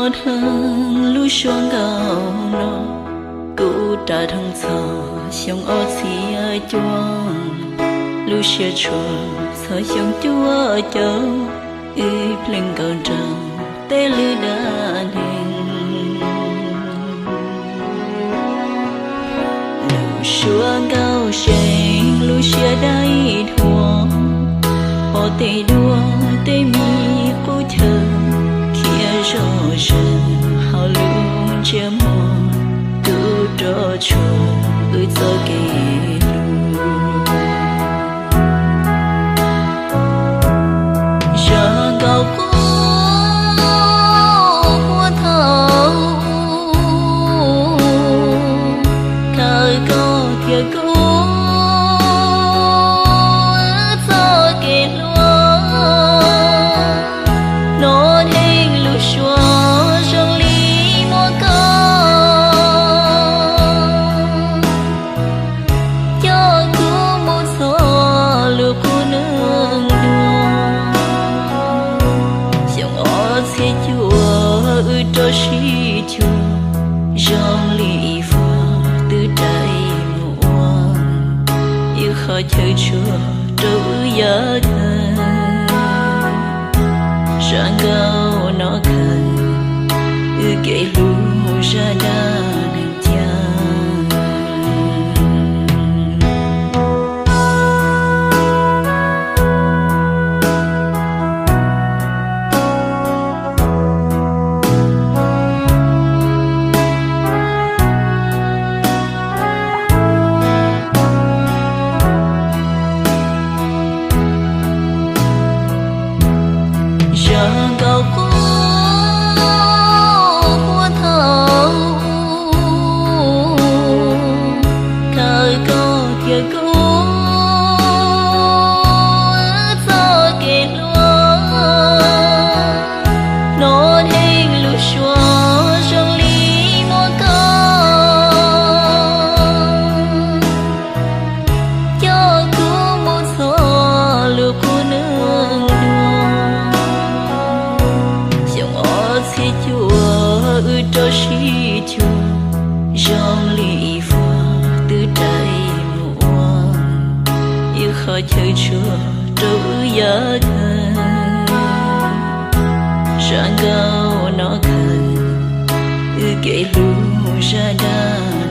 Dheev lub suab nkaus no, kuv ras dheev txog xyoo ob txhiab cuaj. Lub siab tshua txog xyoo cuaj caug, wb plig nkaus nraug tej lwm dab neeg. Lub suab nkauj seev, lub siab dai dhuav, pom tej duab tej mis qub chaw, khiav zoj zeeg hauv lub ntsiab mog, tu rog tshuam wb txoj kev hlub. Zaj nkauj qub huab thaum ub, khawb koj thiab kuv txoj kev hlub. Hnov dheev lub suab zoo li muaj koj, coj kuv mus txog lub qub neeg dua. Xyoo ob txhiab cuaj wb rov sib cuag, zoo li ib fab twb rais mus ua ib qho chaw tshuaj rau wb yav kawg. Zaj nkauj no kawg, wb kev hlub zaj dab neeg cas. Zaj nkauj qub huab thaum ub, khawb koj thiab kuv txoj kev hlub. Hnov dheev lub suab zoo li muaj koj, coj kuv mus txog lub qub neeg dua. Xyoo ob txhiab cuaj wb rov sib cuag, zoo li ib fab twb rais mus ua ib qho chaw tshuaj rau wb yav kawg. Zaj nkauj no kawg, wb kev hlub zaj dab